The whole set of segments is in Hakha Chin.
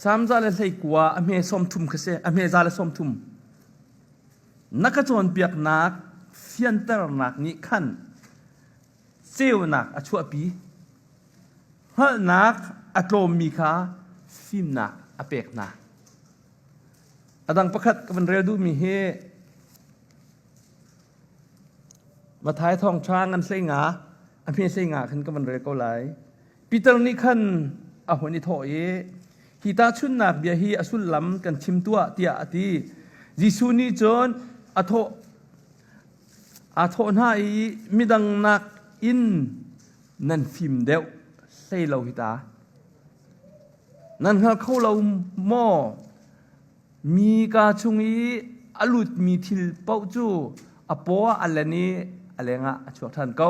Salm 119 a hme 30 kha si, a hme 130. Na ka cawnpiaknak fianternak nih khan ceunak a chuahpi. Hngalhnak a tlawmmi kha fimnak a pek hna. A dang pakhat ka van rel duhmi hi Matthai thawngṭha ngan hlei nga a hme hlei nga khan ka van rel ko lai. Peter nih khan a hun i thawh i, Hi tahchunhnak bia hi a sullam kan chim tuah, tiah a ti. Jesuh nih cun a thawh aa thawh hna i, Midang nakin nan fim deuh hlei lo hi ta. Nan hngal kho lo maw? Mi kaa chung i a lutmi thil paoh cu a paw ah a len i a lengah a chuak ṭhan ko.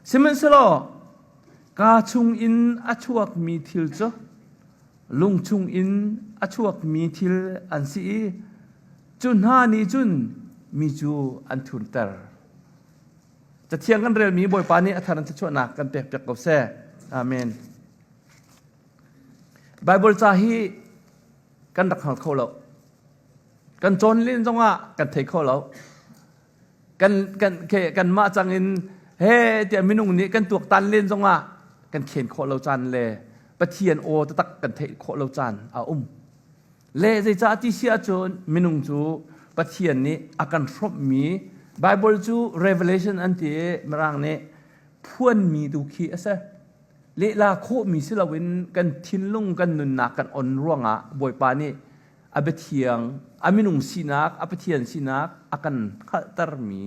Sihmanhsehlaw kaa chungin a chuakmi thil cu lung chungin a chuakmi thil an si i cu hna nih cun mi cu an thurter. Cathiang kan relmi Bawipa nih a thar in thluachuahnak kan pekpiak ko seh. Amen. Baibal ca hi kan rak hngal kho lo. Kan cawn len zongah kan thei kho lo. Kan kan kanmah cang in he tiah minung nih kan tuaktan len zongah kan khen khawh lo caan le Pathian aw taktak kan theih khawh lo caan a um. Le zeicah ti si ahcun minung cu Pathian nih a kan hrawmhmi Bible cu Revelation an ti i Mirang nih phuanmi tu khi a si. Lehla khawhmi si loin kan thinlung kan nunnak kan on ruangah Bawipa nih a biathiang a minung sinak a Pathian sinak a kan hngalhtermi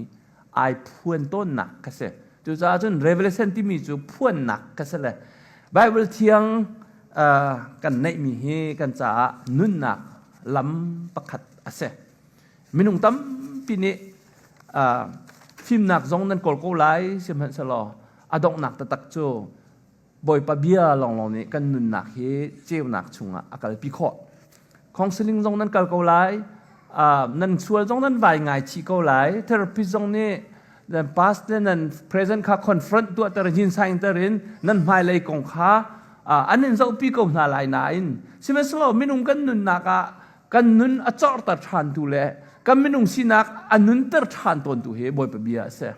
ai phuan tawnnak kha si. Cucaah cun Revelation timi cu phuannak kha si le Bible thiang kan neihmi hi kan caah nunnak lam pakhat a si. Minung tampi nih fimnak zong nan kawl ko lai sihmanhsehlaw a donghnak taktak cu Bawipa bia lawnglawng nih kan nunnak hi ceunak chungah a kalpi khawh. Counseling zong nan kal ko lai, nan sual zong nan vai ngai chih ko lai, therapist zong nih nan past le nan present kha confront tuahter hin saingter in nan hmailei kong kha an in zohpi ko hna lai nain sihmanhsehlaw minung kan nunnak ah kan nun a corhter ṭhantu le kan minung sinak a nunter ṭhan tawntu hi Bawipa bia a si.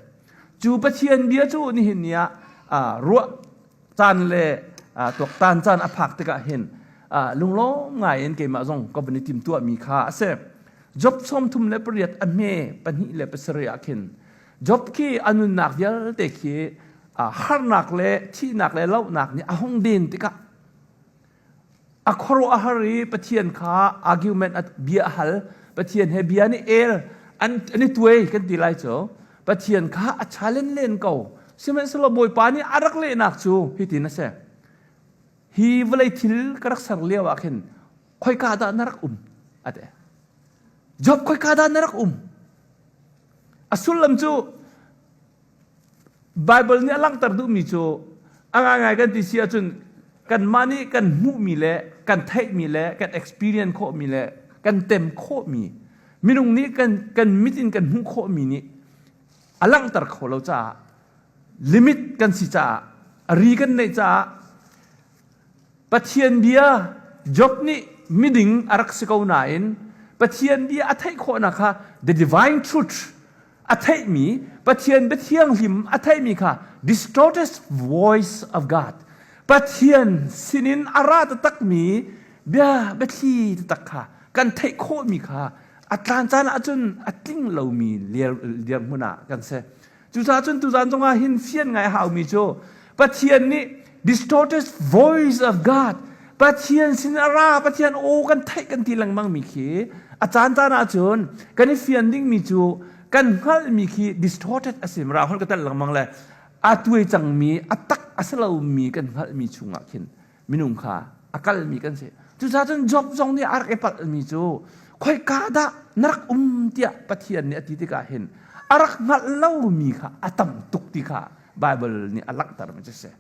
Cu Pathian bia cu nihin ni ah ruah caan le tuaktan caan a phak tikah hin lunglawm ngai in keimah zong ka van i timtuahmi kha a si. Job 38 a hme 2 le 7 ah khin Job khi a nunnak vialte khi harnak le thihnak le lohnak nih a hung den tikah A khuaruah a har i Pathian kha argument bia a hal. Pathian he bia nih el an i tuai kan ti lai cu. Pathian kha a challenge len ko. Sihmanhsehlaw Bawipa nih a rak lehnak cu hitin a si. Hi vawlei thil ka rak ser lio ah khin khoika dah na rak um? A ti. Job khoika dah na rak um? A sullam cu Baibal nih a langhter duhmi cu a ngaingai kan ti si ahcun kanmah nih kan hmuhmi le kan theihmi le kan experience khawhmi le kan tem khawhmi minung nih kan kan mit in kan hmuh khawhmi nih a langhter kho lo caah limit kan si caah a ri kan neih caah Pathian bia Job nih miding a rak si ko nain Pathian bia a theih khawhnak kha the divine truth a theihmi Pathian bia thianghlim a theihmi kha distorted voice of God Pathian sinin a ra taktakmi bia biathli taktak kha kan theih khawhmi kha a tlan caan ahcun a tling lomi dirhmun ah kan si. Cucaah cun tuzan zongah hin fian ngai a haumi cu Pathian nih distorted voice of God Pathian sin a ra Pathian aw kan theih kan ti lengmang mi khi a caan caan ahcun kan i fian dingmi cu kan hngalhmi khi distorted a si ra hol ka tel lengmang le a tuai cangmi a tak a si lomi kan hngalhmi chungah khin minung kha a kalmi kan si. Cucaah cun Job zong nih a rak i palhmi cu khoika dah na rak um tiah Pathian nih a ti tikah hin a rak hngalh lomi kha a tam tuk ti kha Baibal nih a langhtermi cu si.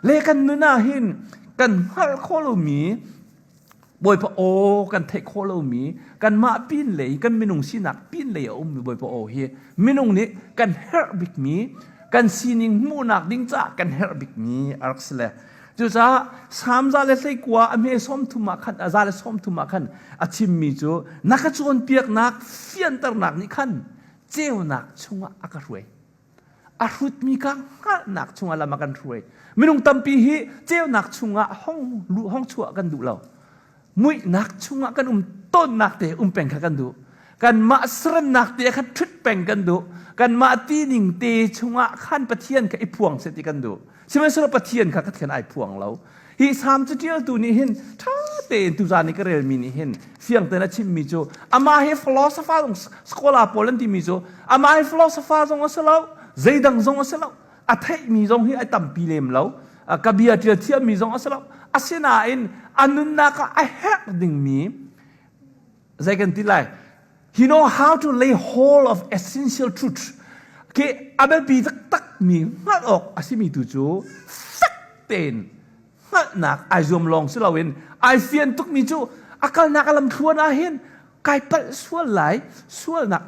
Le kan nun ah hin kan hngalh khawh lomi Bawipa aw kan theih khawh lomi kanmah pin lei kan minung sinak pin lei a ummi Bawipa aw hi minung nih kan herh bikmi kan sining hmuhnak ding caah kan herh bikmi a rak si le. Cucaah Salm 119 a hme 30 ah khan a 130 ah khan a chimmi cu na ka cawnpiaknak fianternak nih khan ceunak chungah a ka hruai. A hrutmi kha hngalhnak chungah lam a kan hruai. Minung tampi hi ceunak chungah hong luh hong chuah kan duh lo. Muihnak chungah kan um tawnnak te um peng kha kan duh. Kanmah seremnak te kha ṭhut peng kan duh. Kanmah tining te chungah khan Pathian kha i phuang seh ti kan duh. Sihmanhsehlaw Pathian kha Pathian ai phuang lo. Hi salm caṭialtu nih hin ṭha tein tuzaan i ka relmi nih hin fiang tein a chimmi cu amah hi philosopher zong scholar pawl an timi cu amah hi philosopher zong a si lo zeidang zong a si lo a theihmi zong hi a tampi lem lo ka bia ṭial thiammi zong a si lo asinain a nunnak ah a herh dingmi zei kan ti lai he know how to lay hold of essential truth ke a biapi taktak mi hngalh awk a simi tu cu fek tein hngalhnak ai zuam lawng si loin ai fian tukmi cu a kalnak a lamthluan ah hin kai palh sual lai sualnak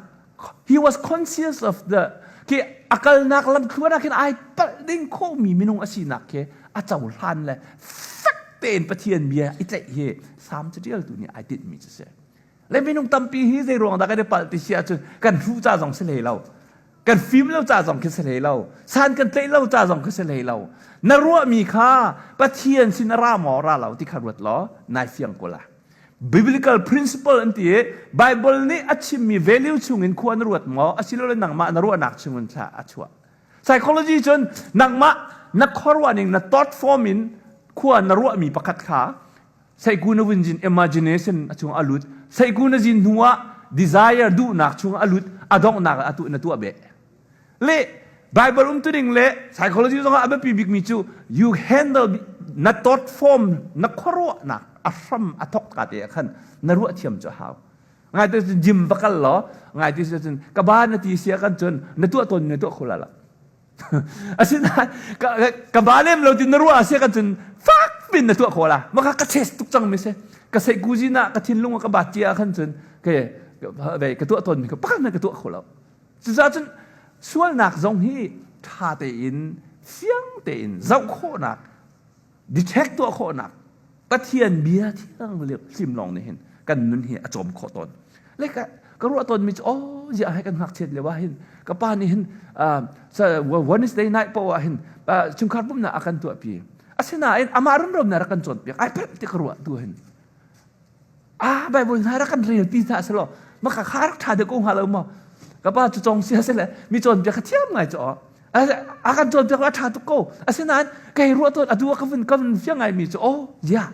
he was conscious of the ke a kalnak lamthluan ah khin ai palh ding khawhmi minung a sinak khi a cohlan le fek tein Pathian bia i tlaih hi Salm caṭialtu nih ai tinhmi cu si. Le minung tampi hi zei ruang dah kan i palh ti si ahcun kan hruh ca zong si hlei lo. Kan fim lo ca zong khi si hlei lo. San kan tlaih lo ca zong khi si hlei lo. Na ruahmi kha Pathian sin a ra maw ra lo ti kha ruat law nai fiang ko la. Biblical principle an ti i Bible nih a chimmi value chungin khua na ruat maw asilole nangmah na ruahnak chungin thla a chuah. Psychology cun nangmah na khuaruah ning na thought form in khua na ruahmi pakhat kha seiku na vun zin imagination a chung a lut seiku na zin hnu ah desire duhnak chung a lut a donghnak ah atu na tuah beh le Bible umtuning le psychology zong ah a biapi bikmi cu you handle na thought form na khuaruahnak a hram a thok ka te ah khan na ruah thiam cu a hau ngai te cun gym va kal law ngai te cun ka ba na ti sia kan cun na tuah tawn na tuah kho la lo asinain ka ba lem lo ti na ruah sia kan cun fak pin na tuah kho la maka ka chest tuk cang mi se ka sei kuzi na ka thinlung ka bat cia khan cun ke ka tuah tawn mi ka pakhat na ka tuah kho lo cucaah cun sualnak zong hi ṭha tein fiang tein zoh khawhnak detect tuah khawhnak Pathian bia thiang hlim lawng nih hin kan nun hi a cawm khawh tawn le ka ka ruah tawn mi cu oh ziah hai kan ngakchiat lio ah hin ka pa nih hin Wednesday night poah ah hin chungkhar pumhnak a kan tuahpi asinain amah rumro na rak kan cawnpiak ai palh ti ka ruah tu hin ah Bible hna rak kan rel pi hna selaw maka kha rak ṭha deuh ko hnga lo maw ka pa cu cong sia sele mi cawnpiak kha thiam ngai cu a kan cawnpiak a ṭha tuk ko asinain kei ruah tawn atu ka vun ka vun fiang ngai mi cu oh ya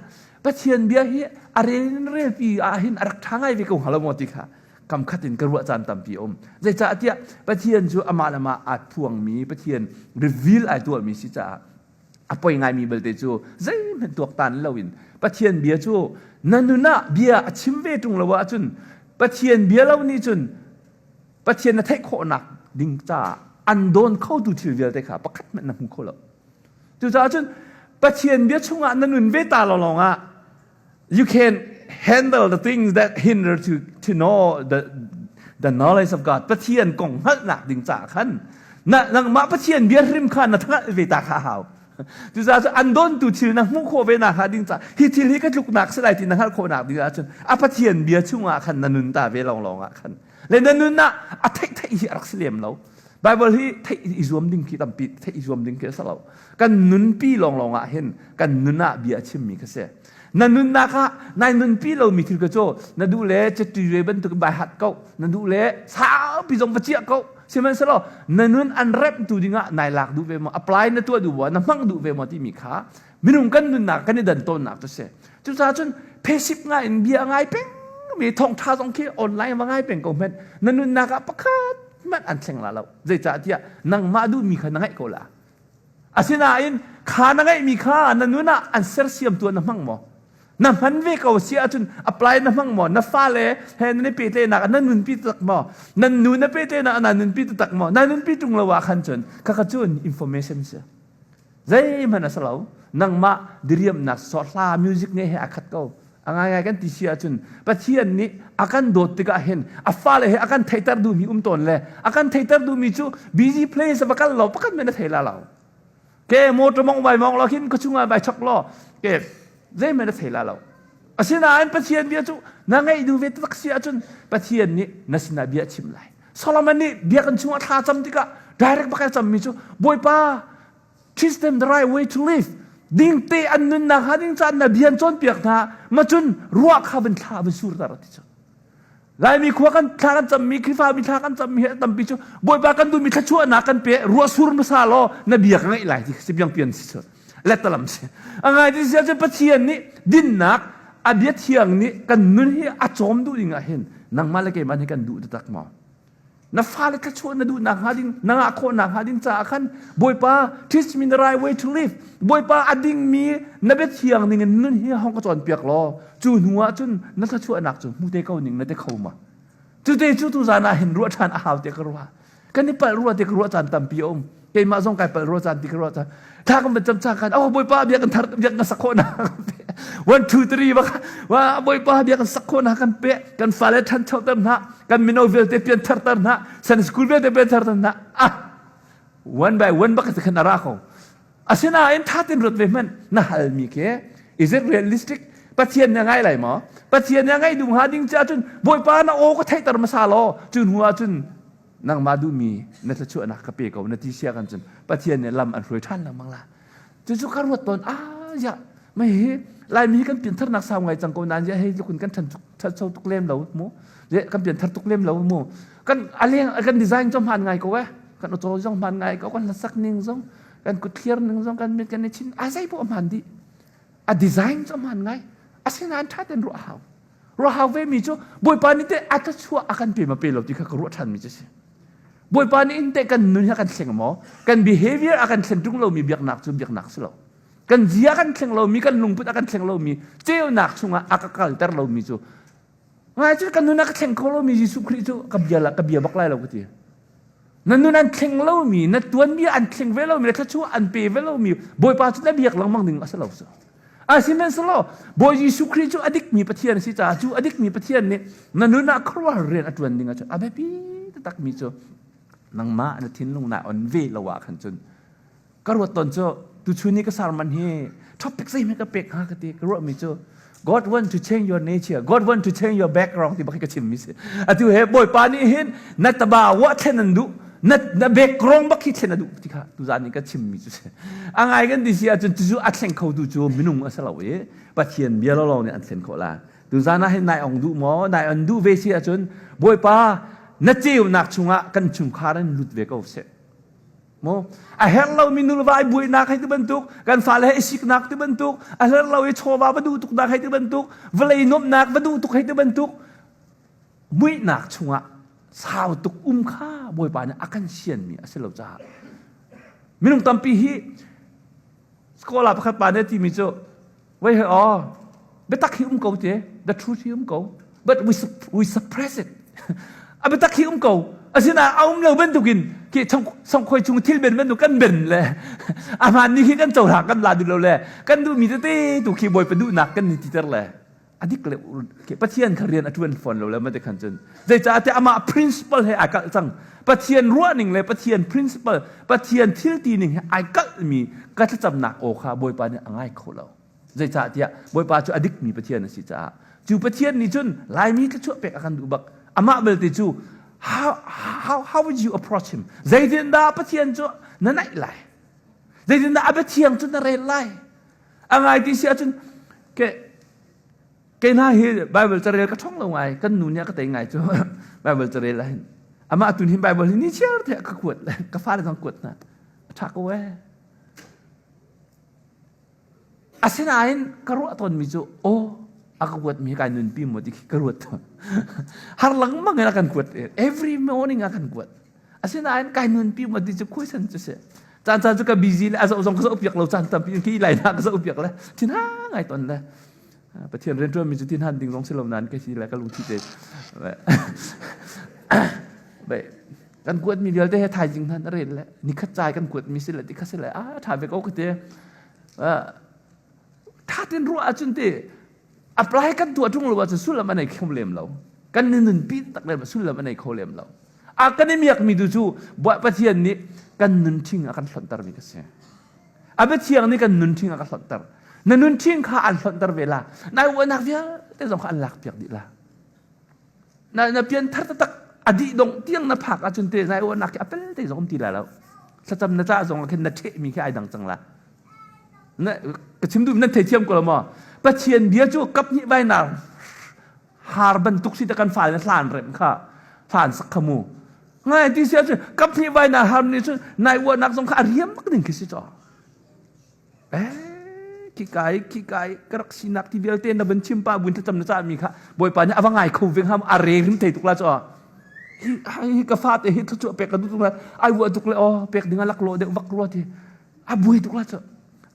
Pathian bia hi a rel in rel pi ah hin a rak ṭha ngai ve ko hnga lo maw ti kha kam khat in ka ruah caan tampi a um zeicah tiah Pathian cu amah le amah aa phuangmi Pathian reveal ai tuahmi si caah a poi ngaimi belte cu zeihmanh tuaktan loin Pathian bia cu na nun ah bia a chim ve ṭung lo ahcun Pathian bia lo nih cun Pathian na theih khawhnak ding caah an dawn khotu thil vialte kha pakhat hmanh na hmu kho lo. Cucaah cun Pathian bia chungah na nun ve ta lo lawngah you can handle the things that hinder to, to know the, the knowledge of God. Pathian kong hngalhnak ding caah khan na nangmah Pathian bia hrim kha na hngalh ve ta kha hau. Cucaah cun an dawntu thil na hmuh khawh ve nak hnga ding caah hi thil hi ka tluknak si lai ti na hngalh khawhnak ding ahcun a Pathian bia chungah khan na nun ta ve lawnglawng ah khan le na nun ah a theih theih hi a rak si lem lo. Bible hi theih i zuam ding khi tampi theih i zuam ding khi a si lo. Kan nunpi lawnglawng ah hin kan nun ah bia a chimmi kha si. Na nunnak ah nai nunpi lomi thil kha cu na duh le cetui bantuk in bai hat ko, na duh le saupi zong va ciah ko. Sihmanhsehlaw na nun an remhtu dingah nai lak duh ve maw, apply na tuah duh maw, na hmang duh ve maw timi kha minung kan nunnak kan i dan tawnnak cu si. Cucaah cun phesip ngai in bia ngai peng mi thawngṭha zong khi online va ngai peng ko hmanh na nunnak ah pakhat hmanh an thleng la lo. Zeicahtiah nangmah duhmi kha na ngaih ko la. Asinain kha na ngeihmi kha na nun ah an sersiamtu na hmang maw? Na hman ve ko si ahcun apply na hmang maw? Na fale he nan i pehtlaihnak ah na nunpi taktak maw? Nan nu na pehtlaihnak ah na nunpi taktak maw? Na nunpi ṭung lo ah khan cun khakha cun information si. Zeihmanh a si lo. Nangmah diriamnak sawh hla music ngeih he a khat ko. A ngaingai kan ti si ahcun Pathian nih a kan dawt tikah hin a fale he a kan theihter duhmi um tawn le a kan theihter duhmi cu busy place va kal lo pakhat men na thei la lo. Ke motor mong vai mong lo khin ka chungah vai chok law ke zeihmanh na thei la lo. Asinain Pathian bia cu na ngaih duh ve tak si ahcun Pathian nih na sinah bia a chim lai. Solomon nih biakinn chungah thla cam tikah direct bak a cammi cu Bawipa teach them the right way to live ding te an nunnak hnga ding caan na bia an cawnpiak hna ma cun ruah kha van thla van surter ti cu Laimi khua kan thla kan cammi Khrihfami thla kan cammi hi tampi cu Bawipa kan duhmi thluachuahnak kan pe ruah sur hmasa law na bia ka ngaih lai ti si piang pian si cu letalam si a ngai ti si ahcun Pathian nih dinnak a bia thiang nih kan nun hi a cawm duh ding ah hin nangmah le keimah nih kan duh taktak maw Na fale thluachuah na duhnak hnga ding, na ngah khawhnak hnga ding caah khan Bawipa teach me the right way to live. Bawipa a dingmi na biathiang ning in nun hi hong ka cawnpiak law cu hnu ah cun na thluachuahnak cu hmu te ko ning na ti kho ma. Cute cu tuzan ah hin ruah ṭhan a hau te ka ruah. Kan i palh rua te ka ruah caan tampi a um. Keimah zong kai palh rua caan ti ka ruah caan. Thla kan van cam cang khan oh Bawipa bia kan thar bia kan sak khawh na one two three bak wa Bawipa bia kan sak khawh na kan pe kan fale ṭhanchoter hna kan mino vialte pian tharter hna san school vialte pian tharter hna ah one by one bak khan ara ko asinain thatin ruat ve hmanh na halmi ke is it realistic Pathian na ngai lai maw Pathian na ngai duh hnga ding cha cun Bawipa na aw ka theihter hmasa law cu hnu ah cun nangmah duhmi na thluachuahnak ka pe ko na ti sia kan cun Pathian nih lam an hruai ṭhan lengmang la cucu ka ruat tawn ah ya mei hi Laimi hi kan piantharnak sau ngai cang ko nain ya hei tluk in kan ṭhancho tuk lem lo mu kan pianthar tuk lem lo mu kan aleng kan design cu hmaan ngai ko eh kan aw zong hmaan ngai ko kan hlasak ning zong kan kutthlir ning zong kan mit kan i chin a zei poh hmaan dih a design cu hmaan ngai asinain ṭha tein ruah hau ruah hau ve mi cu Bawipa nih teh a thluachuah a kan pe ma pe lo ti kha ka ruah ṭhan mi cu si Bawipa nih in teh kan nun hi a kan thleng maw kan behavior a kan thlen ṭung lomi biaknak cu biaknak si lo kan zia kan thleng lomi kan lungput a kan thleng lomi ceunak chungah a ka kalter lomi cu ngai cu kan nun a ka thleng kho lomi Jesuh Khrih cu ka bia ka bia bak lai lo ka ti na nun an thleng lomi na tuanbia an thleng ve lomi na thluachuah an pe ve lomi Bawipa cu na biak lengmang ding a si lo cu Asihmanhsehlaw Bawi Jesuh Khrih cu a dikmi Pathian a si caah cu a dikmi Pathian nih na nun ah khuaruahhar rian a ṭuan ding ahcun a biapi taktakmi cu nangmah na thinlung naa on ve lo ah khan cun ka ruat tawn cu tuchun i ka sermon hi topic zeihmanh ka pek hnga ka ti ka ruahmi cu God want to change your nature God want to change your background ti bak hi ka chimmi si atu he Bawipa nih hin na taba wa thlen an duh na na background bak hi thlen a duh ti kha tuzan nih ka chimmi cu si a ngai kan ti si ahcun cucu a thleng kho tu cu minung a si lo i Pathian bia lawlaw nih an thlen khawh la tuzan ah hin nai ong duh maw nai on duh ve si ahcun Bawipa na ceunak chungah kan chungkhar in lut ve ko seh mu a herh lomi nulva i buainak hei ti bantuk kan fale he i siknak ti bantuk a herh lo i chawva va duh tuknak hei ti bantuk vawlei nuamhnak va duh tuk hei ti bantuk muihnak chungah sau tuk um kha Bawipa nih a kan sianmi a si lo caah minung tampi hi scholar pakhat pa nih a timi cu wei he aw biatak hi um ko te the truth hi um ko but we we suppress it a biatak hi um ko asinain a um lo bantukin khi songkhoi chung thil ben bantuk kan ben le a hmaan ni khi kan cohlang kan la duh lo le kan duhmi tete tu khi Bawipa duhnak kan ni titer le a dik le Pathian kha rian a ṭuan fawn lo le mate khan cun zeicahtiah amah principle he ai kalh cang Pathian ruahning le Pathian principle Pathian thil ti ning he ai kalhmi ka thlacamnak aw kha Bawipa nih a ngai kho lo zeicahtiah Bawipa cu a dikmi Pathian a si caah cu Pathian nih cun Laimi thluachuah pek a kan duh bak amah belte cu how, how, how would you approach him zeitindah Pathian cu na naih lai zeitindah a biathiang cu na rel lai A ngai ti si ahcun ke kei hna hi Bible carel ka ṭhong lo ngai kan nu nih a ka tei ngai cu Bible carel ah hin amah tun hin Bible hi ni chiar te ka kuat le ka fale zong kuat hna a ṭha ko ee asinain ka ruah tawnmi cu aw a ka kuatmi hi kai nunpi maw ti khi ka ruat tawn har lengmang in a kan kuat every morning a kan kuat Asinain kai nunpi ma ti cu khuaisan cu si. Caan caan cu ka busy le a zoh zong ka zoh piak lo caan tampi in ki lai na ka zoh piak le thin ha ngai ton le Pathian rianṭuan mi cu thin han ding zong si lo nain ka si le ka lungthi te bai kan kuat mi vialte he thaizing hna na rel le nikhat cai kan kuat mi si le tikha si le a ṭha ve ko ka ti ṭha ten ruah ahcun ti apply kan tuah ṭung lo ahcun sullam a nei kho lem lo kan nunpi tak lem sullam a nei kho lem lo a kan i miakmi tu cu Pathian nih kan nun ṭhing a kan hlonhtermi ka si. A biathiang nih kan nun ṭhing a ka hlonhter. Na nun ṭhing kha an hlonhter ve la. Nai uahnak vialte zong kha an lak piak dih la. Na na pian thar taktak a dih dong tiang na phak ahcun te nai uahnak khi a pel te zong um ti lai lo. Thlacam na cah zong ah khin na ṭhehmi khi ai dang cang la. Na ka chim duh nan theithiam ko lo maw? Pathian bia cu kap hnih vai nar har bantuk si te kan fale hlan rem kha hlan sak kha mu ngai ti si ahcun kap hnih vai na har nih cun nai uahnak zong kha a riam bak ding khi si caw eh khi kai khi kai ka rak sinak ti vialte na van chim pa buin thlacam na cah mi kha bawipa nih a va ngai kho ving ham a re rim thei tuk la caw hi hi ka fa te hi thluachuah pek ka duh tuk la ai uah tuk le aw pek ding a lak lo deuh vak rua ti a buai tuk la caw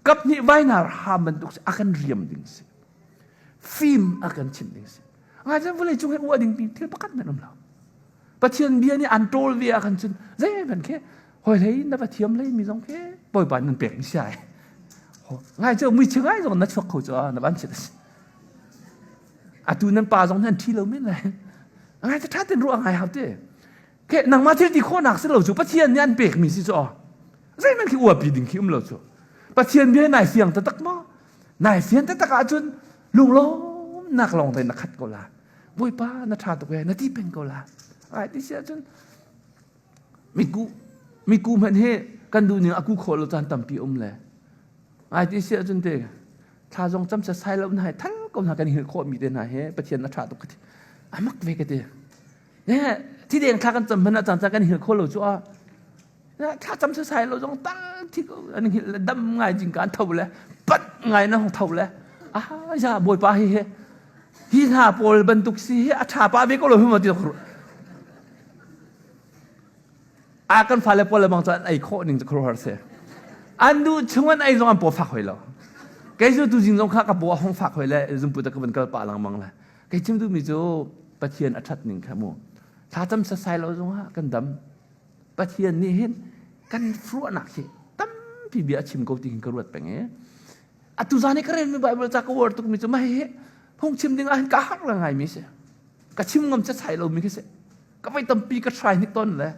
kap hnih vai nar ham bantuk si a kan riam ding si fim a kan chimh ding si ngai cun vawlei cung hi uah ding thil pakhat hmanh um lo Pathian bia nih an ṭawl ve ah khan cun zeihmanh khi hoi hlei na va thiam hlei mi zong khi bawipa nan pek mi si ai ngai cu mui ngai zong na chuak kho cu na van chit atu nan pa zong nan ṭhi lo men lai ngai cu ṭha ten ruah ngai hau te ke nangmah thil ti khawhnak si lo cu Pathian nih an pek mi si cu zeihmanh khi uapi ding khi um lo cu Pathian bia nai fiang taktak maw nai fian taktak ahcun lunglawmnak lawng te na khat ko la Bawipa na ṭha tuk ee na ti peng ko la ai ti si ahcun miku miku hmanh hi kan duh ning a ku khawh lo caan tampi um le ai ti si ahcun te thla zong cam sai lo na hai thal ko hna kan hil khawh mi te hna he Pathian na ṭha tuk ka ti amak ve ka ti ne thi deng thla kan cam hmanh ah caan caan kan hil khawh lo cu a thla cam sasai lo zong tal thi an hngilh le dam ngai jing kan tho le pat ngai na hong tho le ah ya bawipa hi he hi hna pawl bantuk si hi a tha pa ve ko lo hi ma ti a kan fale pawl le bang cu an ei khawh ning cu khuaruahhar si an duh chung an ei zong an paw fak hoi lo kei cu tu jing zong kha ka paw a hong fak hoi le zumpu ta ka van kal pa lengmang le kei chim duhmi cu Pathian a ṭhat ning kha mu thla cam sasai lo zong ah kan dam Pathian nih hin kan ruahnak hi tampi bia a chim ko ti hin ka ruat peng i atu zan i ka relmi Bible ca ka uar tukmi cu mah hi phungchim ding ah hin ka har ngai mi si ka chim ngam cachai lomi khi si ka voi tampi ka try hnik ton le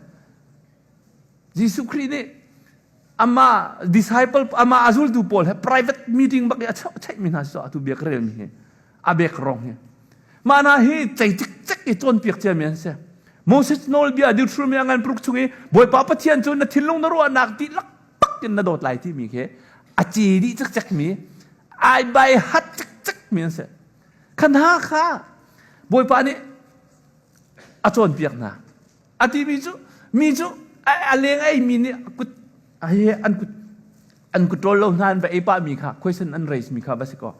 Jesuh Khrih nih amah disciple amah a zultu pawl he private meeting bak i a cheihmi hna si atu bia ka relmi hi a bek rong hi mah hna hi cei cikcek i cawnpiak ciami an si Moses nawlbia Deuteronomy a ngan paruk chung i Bawipa Pathian cu na thinlung na ruahnak dihlak tak in na dawt lai timi khi a ci dih cikcek mi ai bai hat cikcek mi an si kha hna kha Bawipa nih a cawnpiak hna a timi cu mi cu a leng ei mi nih kut an kut an kut ṭawl lo hna an va ei pah mi kha question an raise mi kha va si kaw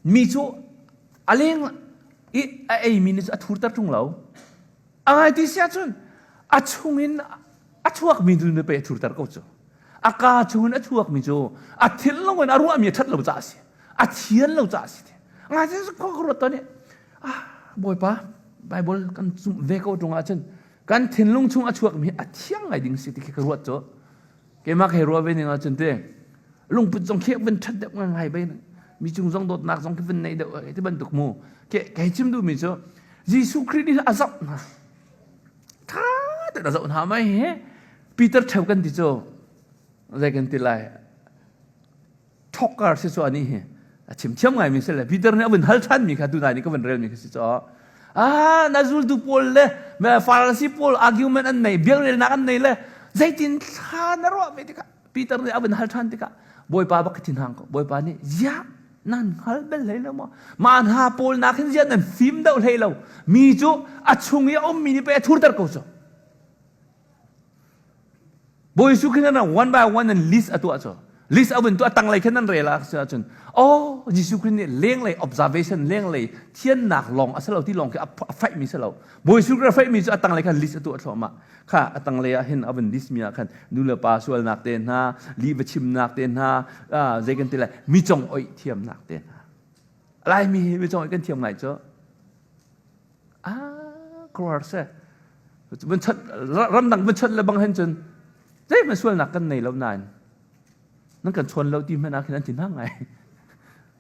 Mi cu a leng i a eimi nih a thurter ṭung lo. A ngai ti si ahcun a chungin a chuakmi tu nih pei a thurter ko cu. A kaa chungin a chuakmi cu a thinlung in a ruahmi a ṭhat lo caah a si. A thian lo caah a si. Ngai ti khua ka ruat tawn i ah Bawipa Bible kan zumh ve ko ṭung ahcun kan thinlung chung a chuakmi a thiang ngai ding si ti khi ka ruat cu. Keimah ka hei ruah ve ning ahcun te lungput zong khi van ṭhat deuh ngai bai mi cung zong dawtnak zong khi van nei deuh ti bantuk mu ke ka hei chim duhmi cu Jesuh Khrih nih a zoh hna ṭha tein a zoh hna mai he Peter ṭheu kan ti cu zei kan ti lai Thawkkar si cu anih hi a chim thiam ngaimi si le Peter nih a vun hal ṭhanmi kha tunai nih ka vun relmi kha si cu ah na zultu pawl le Farasi pawl argument an nei biakrelnak an nei le zeitin thla na ruah ve tikah Peter nih a vun hal ṭhan tikah Bawipa bak thin hang ko Bawipa nih ziah nan hngal bel hlei lo maw mah hna pawl nak hin ziah nan fim deuh hlei lo mi cu a chung i a ummi nih pei a thurter ko cu Bawi Jesuh khin an one by one an list a tuah cu. List a vun tuah tanglei khin an rel ah ahcun oh Jesuh Khrih nih lenglei observation lenglei thiannak lawng a si lo ti lawng khi a faihmi si lo. Bawi Jesuh Khrih a faihmi cu a tanglei khan list a tuah thluahmah. Kha a tanglei ah hin a vun list mi ah khan nu le pa sualnak te hna, lih va chimnak te hna, zei kan ti lai, mi cong oih thiamnak te hna. Laimi hi mi cong oih kan thiam ngai cu. Ah, khuaruahhar seh. Vun chawnh ramdang vun chawnh le bang hen cun zeihmanh sualnak kan nei lo nain nan kan chawn lo ti hmanh ah khin an thin hang ngai.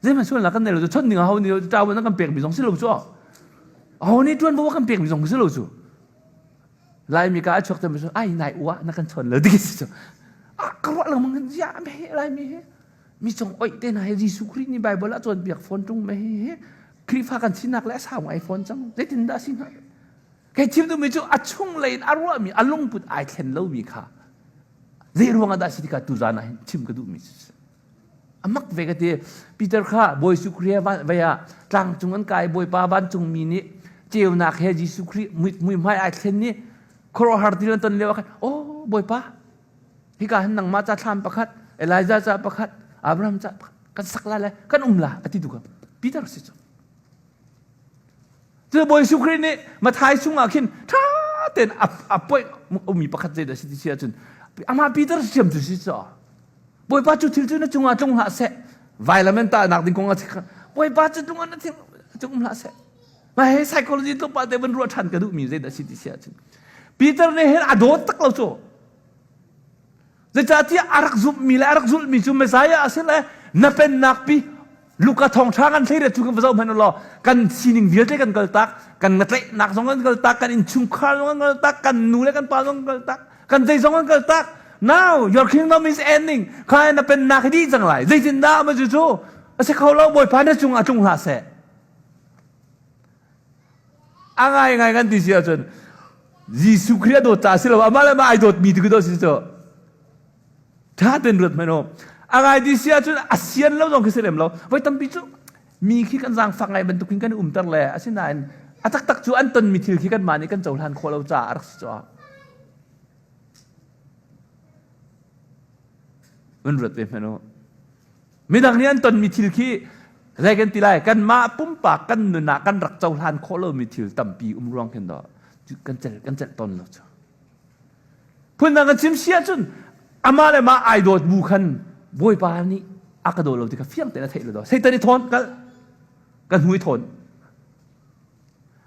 Zeihmanh sualnak kan nei lo cu chawnh ding aho nih ṭawan nan kan pekmi zong si lo cu. Aho nih ṭuanvo kan pekmi zong si lo cu. Laimi ka a chuak te ai nai ua na kan chawn lo ti si cu. A ka ruah lengmang hin ziah me he lai mi hi mi cung oih te hna hi Jesuh Khrih nih Bible ah cawnpiak fawn ṭung me hi hi Khrihfa kan sinak le a sau ngai fawn cang. Zeitin dah si hnga? Kei chim duhmi cu a chung lei in a ruahmi a lungput ai thlen lomi kha zei ruang ah dah si tikah tuzan ah hin chim ka duhmi cu a mak ve ka ti. Peter kha Bawi Jesuh Khrih he vei ah tlangcung an kai Bawipa vancungmi nih ceunak he Jesuh Khrih muihmai ai thlen ni khuaruahhar thil an ton lio ah khan oh Bawipa hika hin nangmah ca thlam pakhat Elijah ca pakhat Abraham ca pakhat kan sak la le kan um la a ti tu kha Peter si cu. Cu Bawi Jesuh Khrih nih Matthai chungah khin ṭha tein a point ummi pakhat zeidah si ti si ahcun amah Peter siam cu si caw Bawipa cu thil cu na cungah tlung hlah seh vailam in tahnak ding kong a Bawipa cu tlung na thil cung um hlah seh mah he psychology tlawmpal te van ruah ṭhan ka duhmi zeidah si ti si ahcun Peter nih hin a dawt tak lo cu Zeicahtiah a rak zumhmi le a rak zulhmi cu Messiah a si le na pennak pi Luka thawngṭha kan thleiriat cu kan va zoh hmanh u law kan sining vialte kan kaltak kan ngatlaihnak zong kan kaltak kan innchungkhar zong kan kaltak kan nu le kan pa zong kan kaltak kan zei zong kan kaltak. Now your kingdom is ending. Kha na pennak hi dih cang lai. Zeitindah ma cu cu a si kho lo Bawipa na cungah tlung hlah seh. A ngai ngai kan ti si ahcun Jesuh Khrih a dawt caah si lo amah le amah ai dawtmi tu khi si cu ṭha tein ruat hmanh u. A ngai ti si ahcun a sian lo zong khi si lem lo. Voi tampi cu mi khi kan zaangfak ngai bantuk in kan i umter le asinain a taktak cu an tonmi thil khi kanmah nih kan cohlan khawh lo caah a rak si cu. Van ruat ve hmanh u. Midang nih an tonmi thil khi zei kan ti lai kanmah pumpak kan nun ah kan rak cohlan khawh lomi thil tampi um ruang khin daw kan celh kan celh tawn lo cu. Phundang kan chim si ahcun amah le mah ai dawt bu khan Bawipa nih a ka daw lo ti kha fiang tein a theih lo daw. Satan i thawn kal kan hnu i thawn.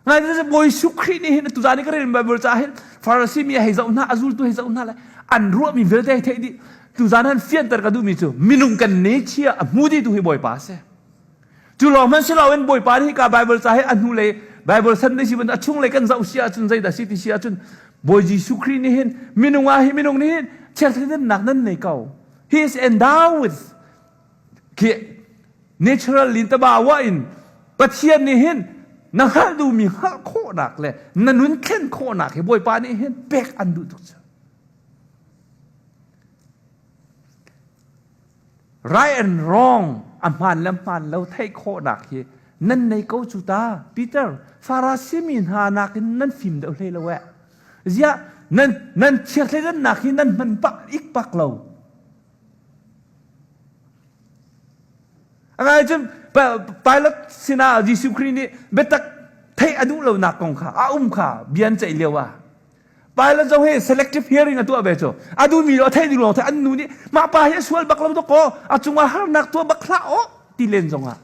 Ngai Bawi Jesuh Khrih nih hin tuzaan i ka rel Bible ca hin Pharisee mi hei zoh hna a zultu hei zoh hna le an ruahmi vialte hei theih dih. Tuzaan han fianter ka duhmi cu minung kan ne chia a hmu dihtu hi Bawipa a si. Cu lawng hmanh si loin Bawipa nih hika Bible ca hi a hnu lei Bible Sunday si bantuk a chung lei kan zoh si ahcun zeidah si ti si ahcun Bawi Jesuh Khrih nih hin minung ah hi minung nih hin chiatthleidannak nan nei ko. He is endowed with khi natural lin tabawa in Pathian nih hin na hngalh duhmi hngalh khawhnak le na nun thlen khawhnak hi Bawipa nih hin pek an duh tuk cu. Right and wrong a hmaan le hmaan lo theih khawhnak hi nan nei ko cu ta. Peter, Farasi mi hna nakin nan fim deuh hlei lo eh. Ziah nan nan chiathleidannak hi nan hman pak ik pak lo. A ngai cun Pilate sinah Jesuh Khrih nih biatak theih a duh lonak kong kha a um kha bia an ceih lio ah Pilate zong hi selective hearing a tuah ve cu. A duhmi lo a theih ding lawng theih an nu nih mah pa hi a sual bak lo dawkaw a cungah harnak tuah bak hlah aw ti len zongah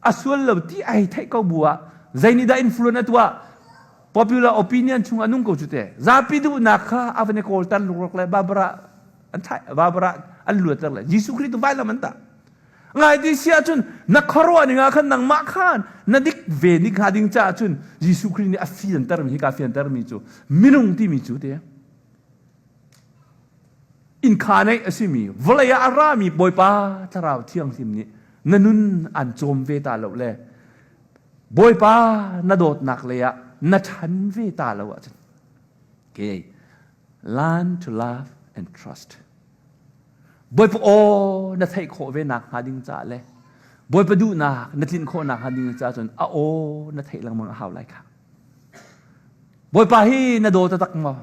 a sual lo ti ai theih ko bu ah zei nih dah influence a tuah popular opinion chung a nung ko cu te zapi duhnak kha a van i kawlter luklak le Barbara an thai Barbara an luatter le Jesuh Khrih tu vailam an tah ngai ti si ahcun na khuaruah ning ah khan nangmah khan na dik ve ni hnga ding caah cun Jesuh Khrih nih a fiantermi hi ka fiantermi cu minung timi cu te incarnate a simi vawlei ah a rami Bawipa Thlarau Thianghlim nih na nun an cawm ve ta lo le Bawipa na dawtnak lei ah na ṭhan ve ta lo ahcun okay learn to love and trust Bawipa aw na theih khawh ve nak hnga ding caah le Bawipa duhnak na tlinh khawh nak hnga ding caah cun a aw na theih lengmang a hau lai kha. Bawipa hi na daw taktak maw?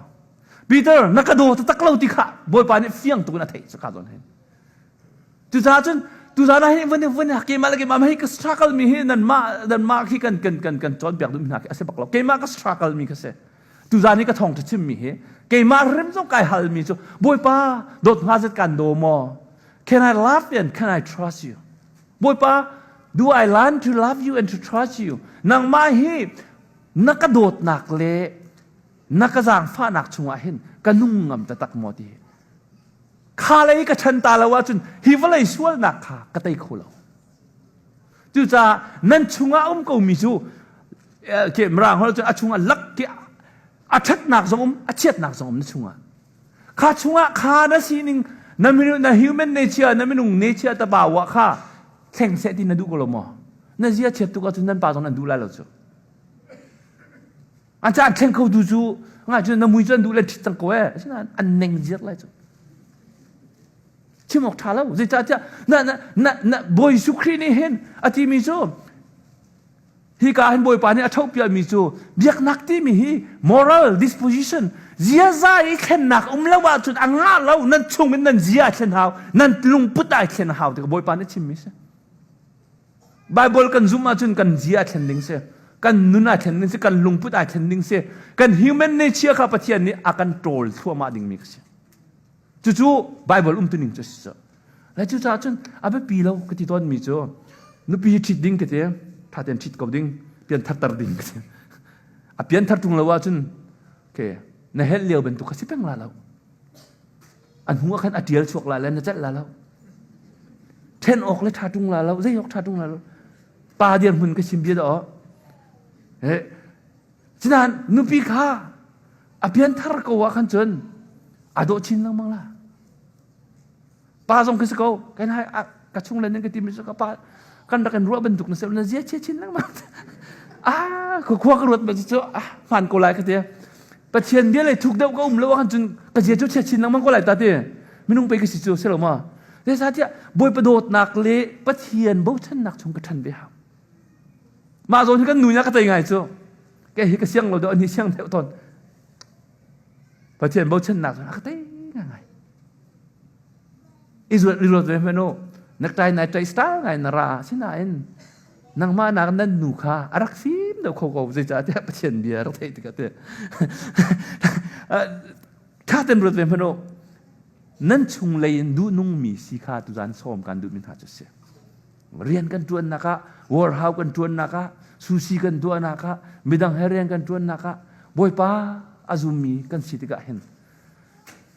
Peter na ka daw taktak lo ti kha Bawipa nih fiang tuk in a theih cu ka zawn hin. Cucaah cun tuzaan ah hin van van keimah le keimah hi ka struggle mi hi nanmah nanmah khi kan kan kan kan cawnpiak duh mi hna khi a si bak lo. Keimah ka struggle mi kha si. Tuzaan i ka thawngṭha chimmi hi keimah rim zong kai halmi cu Bawipa dawt hnga zet kan daw maw? Can I love you and can I trust you? Bawipa, do I learn to love you and to trust you? Nangmah hi na ka dawtnak le na ka zaangfahnak chungah hin ka nung ngam taktak maw ti kha lei ka ṭhan ta lo ahcun hi vawlei sualnak kha ka tei kho lo. Cucaah nan chungah um komi cu ke mirang holh cu a chungah lak ke a ṭhatnak zong um a chiatnak zong um na chungah. Kha chungah kha na sining na minung na human nature na minung nature ta bawa kha thleng seh ti na duh ko lo maw? Na zia chiat tuk ahcun nan pa zong nan duh lai lo cu. An caan thleng kho tu cu nga cu na mui cu an duh le ṭhit cang ko eh. Asinain an neng ziar lai cu. Chim awk ṭha lo. Zeicahtiah na na na na Bawi Jesuh Khrih nih hin a timi cu Hika hin Bawipa nih a ṭhohpialmi cu biaknak timi hi moral disposition ziaza i thlennak um lo ahcun a ngah lo nan chung in nan zia a thlen hau nan lungput ai thlen hau ti Bawipa nih a chimmi si. Bible kan zumh ahcun kan zia a thlen ding si kan nun a thlen ding si kan lungput ai thlen ding si kan human nature kha Pathian nih a kan ṭawl thluahmah dingmi ka si. Cucu Bible umtuning cu a si. Le cucaah cun a biapi lo ka ti tawnmi cu nupi hi ṭhit ding ka ti, ṭha tein ṭhit ko ding, piantharter ding ka ti. A pianthar ṭung lo ahcun okay, na helh lio bantuk kha si peng la lo. A hnu ah khan a ṭial chuak la le na celh la lo. Ṭhen awk le ṭha ṭung la lo, zei awk ṭha ṭung la lo. Pa dirhmun ka chim bia dah. Eh, Sinain nupi kha a pianthar ko ah khan cun a dawh chin lengmang la. Pa zong khi si ko kan hai ka chung le nan ka timi cu ka pa kan rak in ruah bantuk na si na zia chia chin lengmang. Ah khua ka ruat cu ah hmaan ko lai ka ti. Pathian bia le thuk deuh ka um lo ah cun ka zia cu chia chin lengmang ko lai ta ti. Minung pei ka si cu si lo ma. Zeicahtiah Bawipa dawtnak le Pathian bochannak chung ka ṭhan ve hau. Mah zawn hi kan nu nih ka tei ngai cu. Kei hi ka siang lo deuh ani siang deuh tawn. Pathian bochannak cu a ka tei ngai. Israel riruat ve hmanh u. Naktai nai ṭai style ngai na ra sinain nangmah nak nan nu kha a rak fim deuh kho ko zeicahtiah Pathian bia rak theih tikah te ṭha ten ruat ve hmanh u. Nan chung lei in duhnungmi si kha tuzan sawm kan duhmi hna cu si. Rian kan ṭuannak ah, warhau kan ṭuannak ah, sushi kan tuahnak ah, midang he rian kan ṭuannak ah Bawipa a zummi kan si tikah hin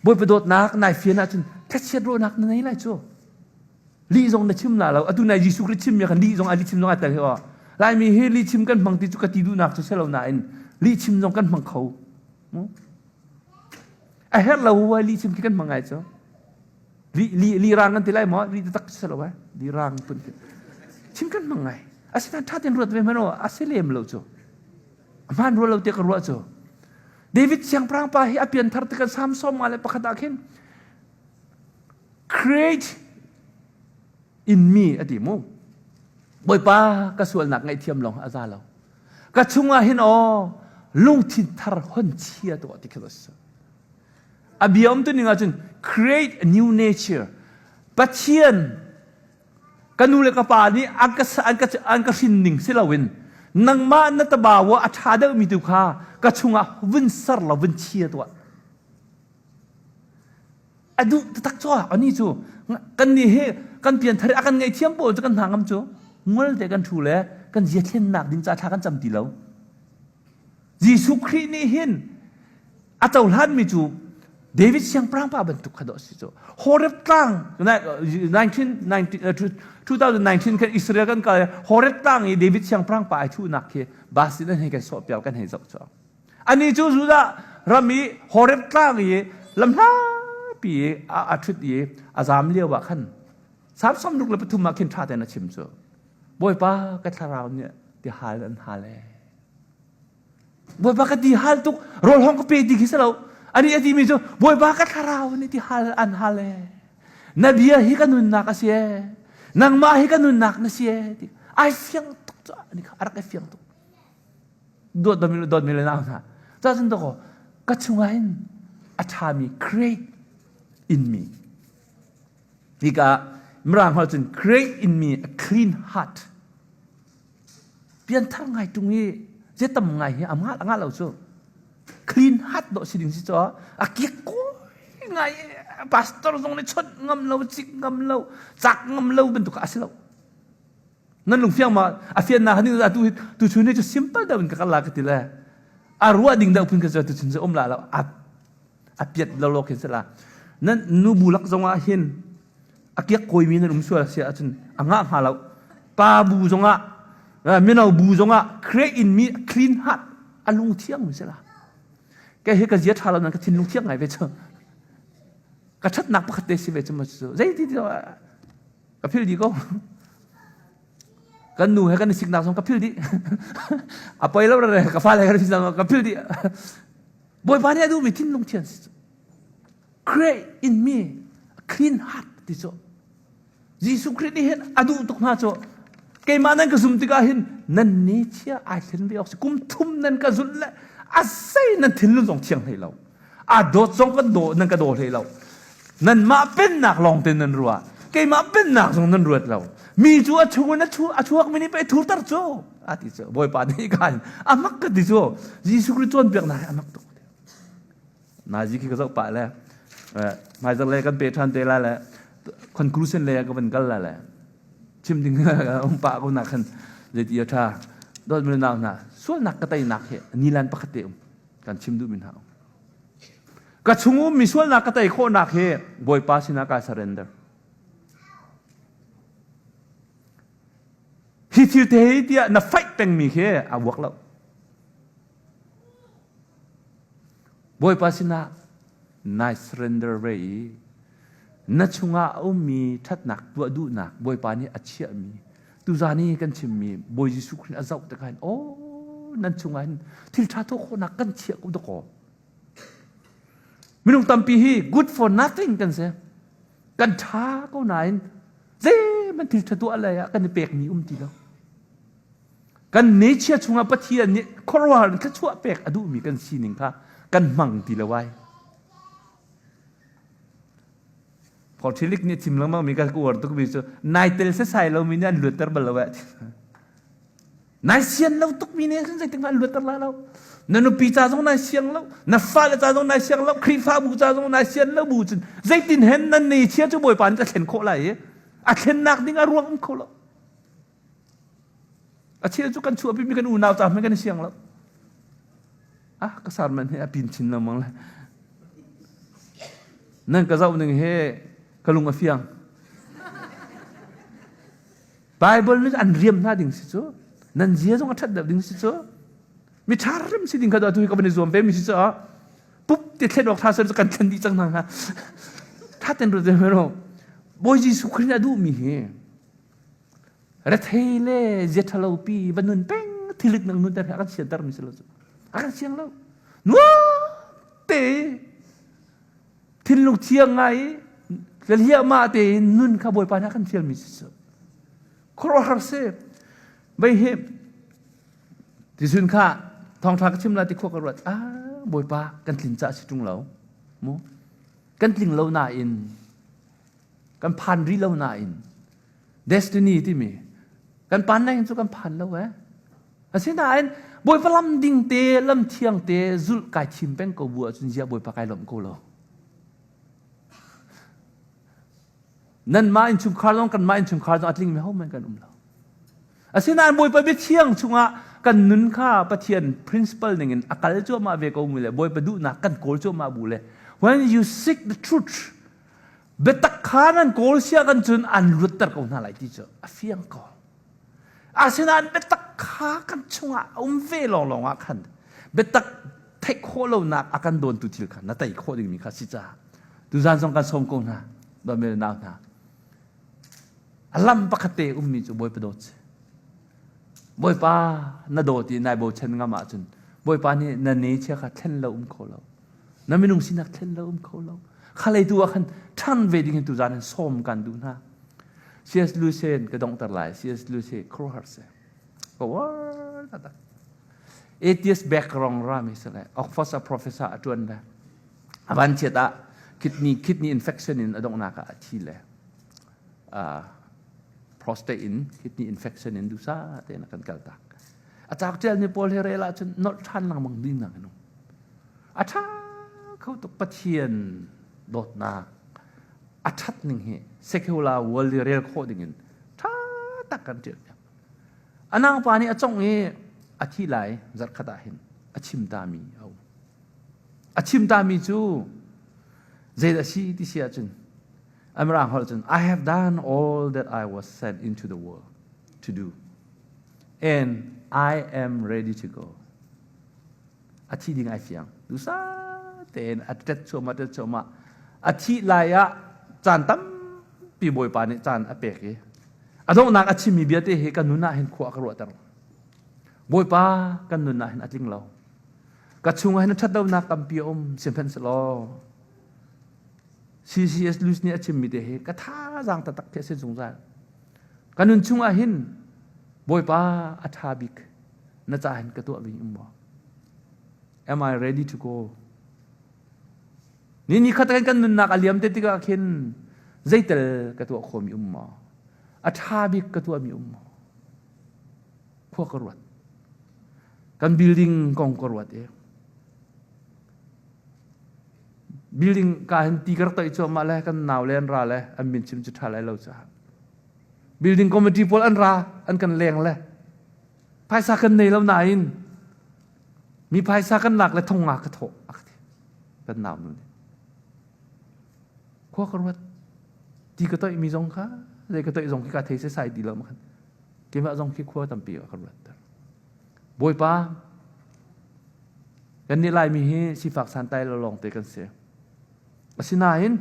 Bawipa dawtnak nai fian ahcun thlachiat ruahnak na nei lai cu. Lih zong na chim la lo. Atu nai Jesuh Khrih chimmi khan lih zong a lih chim zong ai tel hi aw. Laimi hi lih chim kan hmang ti cu ka ti duhnak cu si lo nain lih chim zong kan hmang kho. A herh lo huai lih chim khi kan hmang ngai cu. Li li li rang kan ti lai maw? Li tak si lo ai. Li rang pun chim kan hmang ngai. Asinain ṭha tein ruat ve hmanh aw a si lem lo cu. A hmaan rua lo tiah ka ruah cu. David siangpahrang pa hi a pianthar tikah Psalm sawm nga le pakhat ah khin create in me a ti mu. Bawipa ka sualnak ngaihthiam lawng a za lo. Ka chungah hin aw lungthin thar hon chia tuah ti khi a si. A bia um tu ning ahcun create a new nature. Pathian ka nu le ka pa nih an ka an ka an ka hrin ning si loin nangmah na tabawa a ṭha deuhmi tu kha ka chungah vun ser law vun chia tuah. A duh taktak cu ani cu kan nih hi kan pianthar a kan ngaihthiam pawl cu kan hna ngam cu ngol te kan ṭhu le kan zia thlennak ding ca thla kan cam ti lo. Jesuh Khrih nih hin a cohlanmi cu David siangpahrang pa bantuk kha dawh a si cu. Horeb tlang 2019 khan Israel kan kal Horeb tlang i David siangpahrang pa ai thuhnak khi bus in an hei kan sawhpiak kan hei zoh cu. Ani cu Judah ram i Horeb tlang i lamhlapi i a ṭhut i a zam lio ah khan Salm 63 ah khin ṭha tein a chim cu. Bawipa ka thlarau nih ti hal an hal ee. Bawipa ka ti hal tuk rawl hong ka pe ti khi si lo ani a timi cu Bawipa ka thlarau nih ti hal an hal ee na bia hi ka nunnak a si ee nangmah hi ka nunnak na si ee ti ai fiang tuk cu ani kha a rak i fiang tuk dawt dawt dawt mi le nau hna cacun dakaw ka chungah hin a ṭhami create in me hika mirang holh cun create in me a clean heart Pianthar ngai ṭung i zei tam ngai hi a ngah ngah lo cu. Clean heart dawh si ding si cu a kiak kawi ngai pastor zong nih chawnh ngam lo cik ngam lo cak ngam lo bantuk a si lo. Nan lungfiang ma a fiannak hani tu tu chun hi cu simple deuh in ka kal la ka ti le a ruah ding deuh phun ka cu tu chun cu um la lo a a piat lo lo khin si la nan nu bu lak zong ah hin a kiak kawimi nan um sual si ahcun a ngah hnga lo pa bu zongah mino bu zongah create in mi clean heart a lung thiang mi si la ke hi ka zia tha lo nan ka thinlung thiang ngai ve chu. Ka ṭhatnak pakhat te si ve cu ma cu zeiti ti ka phil dih ko. Kan nu he kan i siknak zong ka phil dih. A poi lo re ka fale kan i siknak ka phil dih. Bawipa nih a duhmi thinlung thian si cu. Create in me a clean heart ti cu. Jesuh Khrih nih hin a duh tuk hna cu keimah nan ka zum tikah hin nan ni chia ai thlen ve awk si kum thum nan ka zulh le a sei nan thinlung zong thiang hlei lo a dawt zong kan daw nan ka daw hlei lo nanmah pennak lawng te nan ruah keimah pennak zong nan ruat lo mi cu a chung in a chuak mi nih pei thurter cu a ti cu bawipa nih khan a mak ka ti cu Jesuh Khrih cawnpiaknak hi a mak tuk Nazi khi ka zoh pah le hmaizarh le kan pe ṭhan te lai le conclusion le ka van kal lai le chim ding um pah ko nak khan zeiti a ṭha dawt mi nau hna sualnak ka teinak hi nilan pakhat te um kan chim duh mi hna um ka chung um mi sualnak ka tei khawhnak hi Bawipa sinah ka surrender hi thil te hi tiah na fight pengmi khi a work lo Bawipa sinah nai surrender ve i na chungah a ummi ṭhatnak tuah duhnak Bawipa nih a chiahmi tuzan i kan chimmi Bawi Jesuh Khrih a zoh tikah hin aw nan chungah hin thil ṭha tuah khawhnak kan chiah ko dakaw minung tampi hi good for nothing kan si kan ṭha ko nain zeihmanh thil ṭha tuah lei ah kan i pekmi um ti lo Kan nature chungah Pathian nih khuaruahhar in thluachuah pek a duhmi kan sining kha kan hmang ti lo ai. Paul Tillich nih chim lengmang mi ka uar tuk mi cu nai tel sesai lomi nih an luatter bal lo eh. Nai sian lo tuk mi nih zeitik hmanh an luatter lai lo. Na nupi ca zong nai siang lo, na fale ca zong nai siang lo, Khrihfabu ca zong nai sian lo bu cun zeitin hen nan nature cu Bawipa nih a thlen khawh lai i a thlennak ding a ruang um kho lo. A cheu cu kan chuahpimi kan unau ca hmanh kan i siang lo. Ah, ka sarman he a pin chin lengmang le. Nan ka zoh ning he ka lung a fiang. Bible nih an riam hna ding si cu. Nan zia zong a ṭhat deuh ding si cu. Mi ṭha rim si ding kha tu hi ka van i zuam ve mi si cu. Pup ti thlen awk ṭha ser cu kan thlen dih cang hna hnga. Ṭha ten ruat ve Bawi Jesuh Khrist nih a duhmi hi Rethei le zia ṭhalopi va nun peng thilit nang nun ter a kan sianter mi si lo cu. A kan siang lo. Nuam te thinlung thiang ngai i hliahmah tein nun kha Bawipa nih a kan fial mi si cu. Khuaruahhar si. Vei hi tisun kha thawngṭha ka chim la ti khua ka ruat. Ah Bawipa kan tlin ca si ṭung lo. Mu kan tling lo nain kan phan rih lo nain destiny timi kan pan lai cu kan phan lo eh asinain bawipa lam ding te lam thiang te zulh kai thim peng ko bu ahcun zia bawipa kai lawmh ko lo nan mah innchungkhar zong kan mah innchungkhar zong a tling mi hohmanh kan um lo Asinain Bawipa biathiang chungah kan nun kha Pathian principle ningin a kal cuahmah ve ko mi le Bawipa duhnak kan kawl cuahmah bu le when you seek the truth biatak kha nan kawl sia kan cun an luatter ko hna lai ti cu a fiang ko. Asinain biatak kha kan chungah a um ve lawnglawng ah khan biatak theih khawh lonak a kan dawntu thil kha na tei khawh dingmi kha si caah tuzan zong kan sawm ko hna dawtmi le nau hna A lam pakhat te ummi cu Bawipa dawt si. Bawipa na dawt i nai bochan ngam ahcun Bawipa nih na ne chia kha thlen lo um kho lo. Na minung sinak thlen lo um kho lo. Kha lei tu ah khan ṭhan ve ding in tuzaan in sawm kan duh hna. C.S. Lewis in ka donghter lai. C.S. Lewis hi khuaruahhar si. Ka uar taktak. Atheist background rami si le Oxford professor a ṭuan le a van chiat ah kidney kidney infection in a donghnak ah a thi le prostate in kidney infection in dusa tein a kan kaltak. A cauk ṭialmi pawl hi rel ahcun nolh ṭhan lengmang ding nak in um. A ṭha kho tuk Pathian dawtnak a ṭhat ning hi secular world i rel khawh ding in ṭha tak kan ṭial piak. A nangpa nih a congh i a thi lai zarhkhat ah hin a chim tami a um. A chim tami cu zeidah si ti si ahcun Mirang holh cun I have done all that I was sent into the world to do and I am ready to go. A thi ding ai fiang. Dusa tein a tet chuahmah tet chuahmah. A thih lai ah caan tampi Bawipa nih caan a pek i a donghnak a chimmi bia te hi kan nun ah hin khua a ka ruahter. Bawipa kan nun ah hin a tling lo. Ka chungah hin ṭhat lonak tampi a um sihmanhsehlaw CCS Lewis nih a chimmi te hi ka thazaang taktak khi a si zungzal. Ka nun chungah hin Bawipa a ṭha bik na ca hin ka tuah ding um maw? Am I ready to go? Ni ni khat kan nunnak a liam te tikah khin zeitel ka tuah khomi um maw? A ṭha bik ka tuahmi um maw? Khua ka ruat. Kan building kong ka ruat i building ka hin ti ka rak toih cuahmah le kan nau le an ra le an min chim cu ṭha lai lo caah building committee pawl an ra an kan leng le phaisa kan nei lo nain mi phaisa kan lak le thong nga ka thawh a ka ti kan nau nu nih khua ka ruat ti ka toih mi zong kha zei ka toih zong khi ka thei se sai ti lo ma khan keimah zong khi khua tampi ka ruat ter Bawipa kan nih Laimi hi sifak santai lo lawng te kan si asinain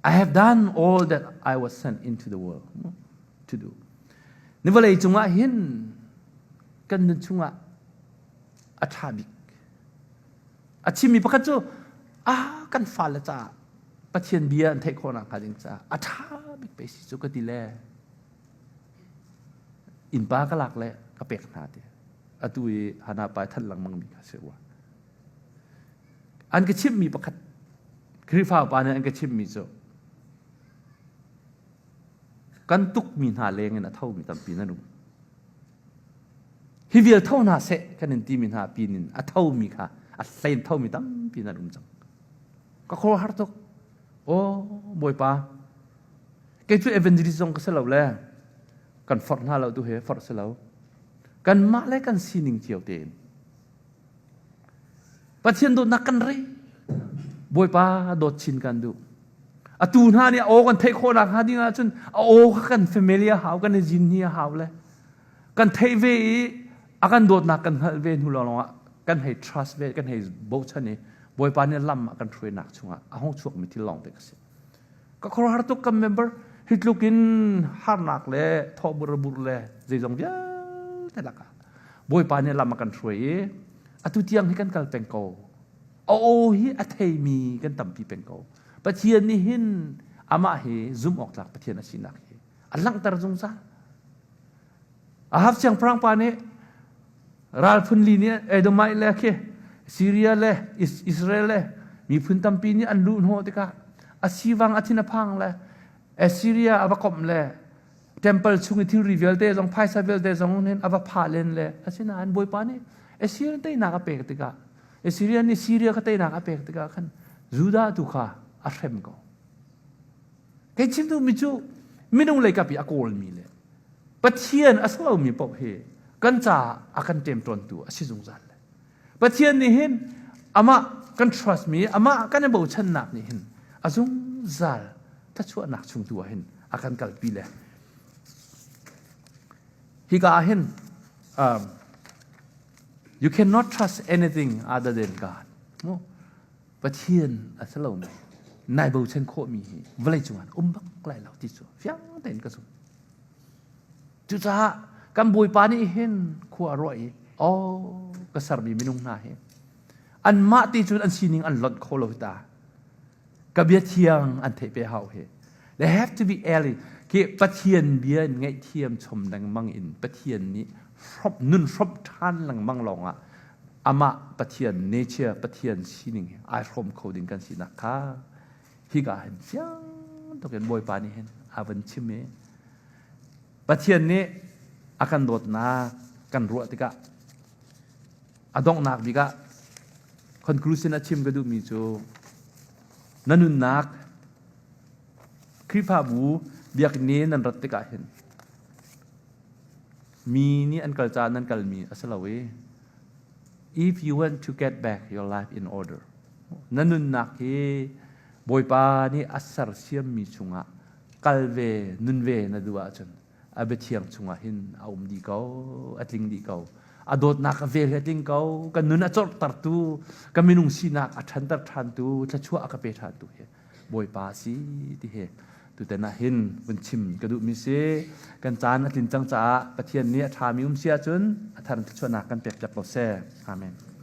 I have done all that I was sent into the world to do. Ni vawlei cungah hin kan nun chungah a ṭha bik. A chimmi pakhat cu ah kan fale caah Pathian bia an theih khawh nakhnga ding caah a ṭha bik pe si cu ka ti le innpa ka lak le ka pek hna ti. Atu i Hana pa thanh lengmang mi kha si rua. An ka chimhmi pakhat Khrihfa upa nih an ka chimhmi cu kan tukmi hna leng in a thomi tampi nan um. Hi vial tho hna seh kan in timi hna pin in a thomi kha a hlein thomi tampi nan um cang. Ka khor har tuk. Aw Bawipa, kei cu evangelist zong ka si lo le kan forh hna lo tu he forh si lo. Kanmah le kan sining cio tein Pathian dawtnak kan rei. Bawipa dawt chin kan duh. Atu hna nih a aw kan theih khawh nakhnga ding ahcun a aw kha kan family a hau, kan i zin hi a hau le kan theih ve i a kan dawtnak kan hngalh ve hnu lawng ah kan hei trust ve, kan hei bochan i Bawipa nih lam ah kan hruainak chungah a hung chuakmi thil lawng te ka si. Ka khuaruahhar tuk kan member hi tluk in harnak le thawhbur bur le zeizong vialte lakah Bawipa nih lam a kan hruai i atu tiang hi kan kal peng ko. A aw hi a theimi kan tampi peng ko. Pathian nih hin amah hi zumh awk tlak Pathian a sinak hi a langhter zungzal. Ahab siangpahrang pa nih ral phun li nih Edomite le khi Syria le Israel le miphun tampi nih an luh hnawh tikah a sivang a thin a phang le Assyria a va komh le temple chung i thilri vialte zong phaisa vialte zong hin a va phah len le asinain Bawipa nih Assyrian teinak a pek tikah Assyria nih Syria kha teinak a pek tikah khan Judah tu kha a hrem ko. Kei chim duhmi cu minung lei kap i a kawlmi le Pathian a si lomi paoh hi kan caah a kan ṭemṭawntu a si zungzal. Pathian nih hin amah kan trust mi, amah kan i bochannak nih hin a zungzal thluachuahnak chung tu ah hin a kan kalpi le hika ah hin you cannot trust anything other than God. Mu Pathian a si lomi nai bochan khawhmi hi vawlei cungah um bak lai lo ti cu fiang tein ka zumh. Cucaah kan Bawipa nih hin khua a ruah i oh ka sermi minung hna hi anmah ti cun an sining an lonh kho lo ta. Ka bia thiang an theih pe hau hi. They have to be early. Khi Pathian bia in ngaihthiam chom lengmang in Pathian nih hrop nun hrop ṭhan lengmang lawngah amah Pathian nature Pathian sining hi ai hrawm kho ding kan sinak kha hika hin fiang tukin Bawipa nih hin a van chim i Pathian nih a kan dawtnak kan ruah tikah a donghnak bik ah conclusion a chim ka duhmi cu na nunnak Khrihfabu biakinn i nan rat tikah hin mi nih an kal caah nan kalmi a si lo i if you want to get back your life in order na nunnak hi Bawipa nih a sersiammi chungah kal ve nun ve na duh ahcun a biathiang chungah hin a um dih ko a tling dih ko. A dawtnak a vel he tling ko. Kan nun a corhtertu, ka minung sinak a ṭhanter ṭhantu, thluachuah a ka pe ṭhantu hi Bawipa a si ti hi tutan ah hin vun chim ka duhmi si. Kan caan a tlin cang caah Pathian nih a ṭhami um si ahcun a thar in thluachuahnak kan pek piak ko seh. Amen.